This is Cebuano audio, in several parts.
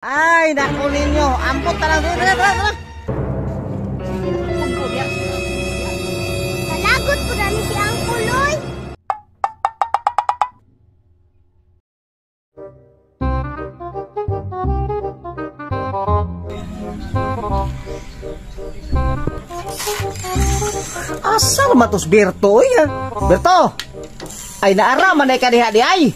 Ay, nako ninyo. Ambot ta lang. Tara, tara, tara. Kalagot po na ni si Uncle Loy. Asa naman tos Berto, oy, ha? Berto! Ay, naara man ay kadiha di ay.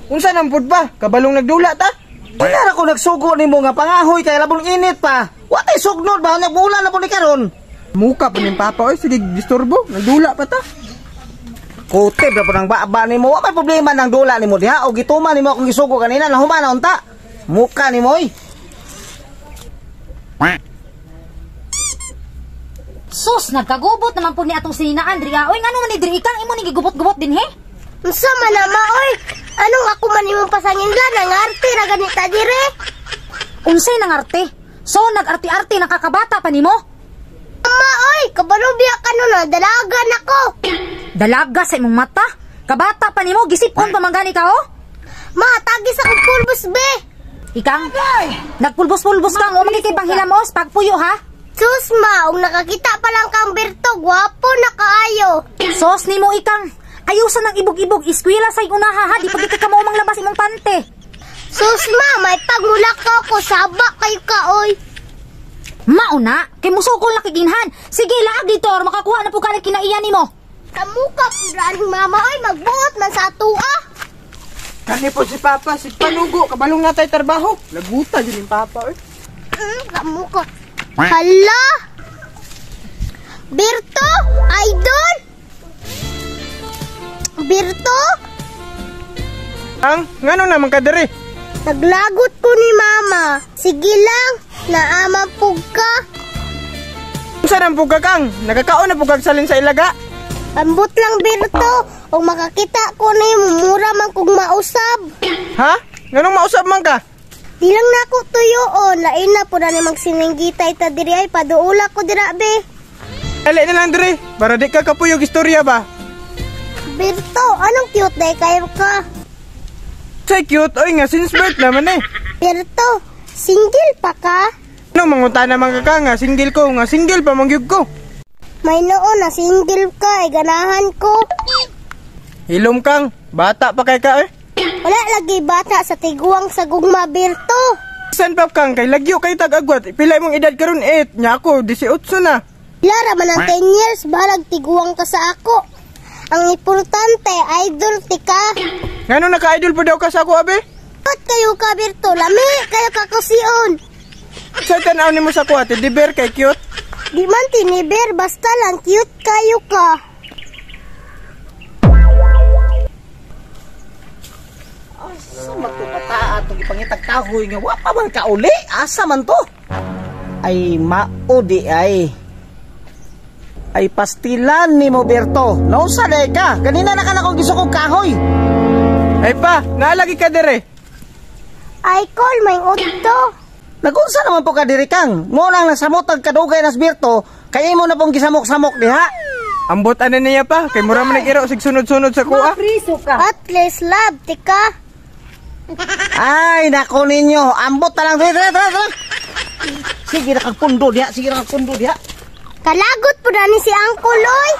Unsa nang pud ba? Kabalong nagdula ta? Wala ko nagsugo nimo nga pangahoy kay labong init pa. Watay sugnod ba nagbulan na po ni karon? Muka pa ning papa oy, sige disturbo, nagdula pa ta. Kutib na po ng baba nimo. Wa may problema ng dula nimo diha o gituma nimo akong gisugo kanina nahuman na unta. Muka nimo oy. Sus, nagkagubot naman po ni atong sinina Andrea. Oy, ngano man ni diri ikang imo ning gigubot-gubot din he? Unsa man na ma oy? Anong ako man imong pasangin-lan nangarte ra ganita dire? Unsay nangarte? So nag-arte-arte nakakabata pa nimo? Ma oy, kabalo biya ka nun, dalaga nako. Dalaga sa imong mata? Kabata pa nimo gisip-on pa man gani ka oh? Ma, tagi sa kong pulbos be. Ikang, nagpulbos-pulbos kang o magkikay panghilamos pagpuyo ha? Sus ma, ug nakakita pa lang kang Berto, gwapo na kaayo. Sos nimo ikang, ayusan ang ibog-ibog, eskwela sa unaha ha, di pagiti ka mo umang labas imong pante. Sus ma, may pagmulak ka ko, saba kayo ka oy. Mauna, kay musukol na kiginhan. Sige, laag dito or makakuha na po ka ng kinaiyan nimo. Kamuka po mama oy, magbuot man sa atua. Kani po si papa, si panugo, kabalong natay trabaho. Laguta jud ning papa oy. Kamuka. Hala! Berto! Idol! Berto! Ang, ngano naman ka diri? Naglagot ko ni mama. Sige lang, naama pug ka. Unsa nang pug ka kang? Nagakaon na pug kag salin sa ilaga? Ambot lang Berto, og makakita ko nimo mura man kog mausab. Ha? Nganong mausab man ka? Di lang nako tuyoon, lain na po na ni magsininggitay ta diri ay paduula ko dira be. Dali na lang diri, para di ka kapuyog istorya ba? Berto, anong cute day kayo ka? Say cute oy nga since birth naman eh. Berto, single pa ka? Ano mangunta naman ka nga single ko, nga single pa mangyug ko. May noon na single ka, ay ganahan ko. Hilom kang, bata pa kay ka eh. Wala lagi bata sa tiguang sa gugma, Berto. San pa kang kay lagyo kay tag-agwat. Pila imong edad karon 8, nya ako 18 na. Lara man ang 10 years, bahalag tiguang ka sa ako. Ang importante, idol ti ka. Ngano naka-idol pa daw ka sa ako, abe? Ba't kayo ka, Berto? Lami, kayo ka kusion. Sa tan-aw nimo sa ako, ate, di ber kay cute? Di man tiniber, basta lang cute kayo ka. Asa man to bataa itong ipangitag kahoy nga wa pa man kauli? Asa man to? Ay maudi ay. Ay pastilan ni mo Berto. Nausa na ka. Ganina na ka na kong gisukong kahoy. Ay pa, naalagi ka dire. Ay call, may udto. Nagunsa naman po ka diri kang. Mo nang nasamot ang kadugay nas Berto, kay imo na pong gisamok-samok diha. Ambot ana niya pa, kay mura man nag-iro sig sunod-sunod sa kuha. At least love, tika. Ay, nako ninyo. Ambot na lang. Tara, tara, tara. Sige na kag pundo diha, sige na kag pundo diha. Kalagot po na ni si Uncle Loy.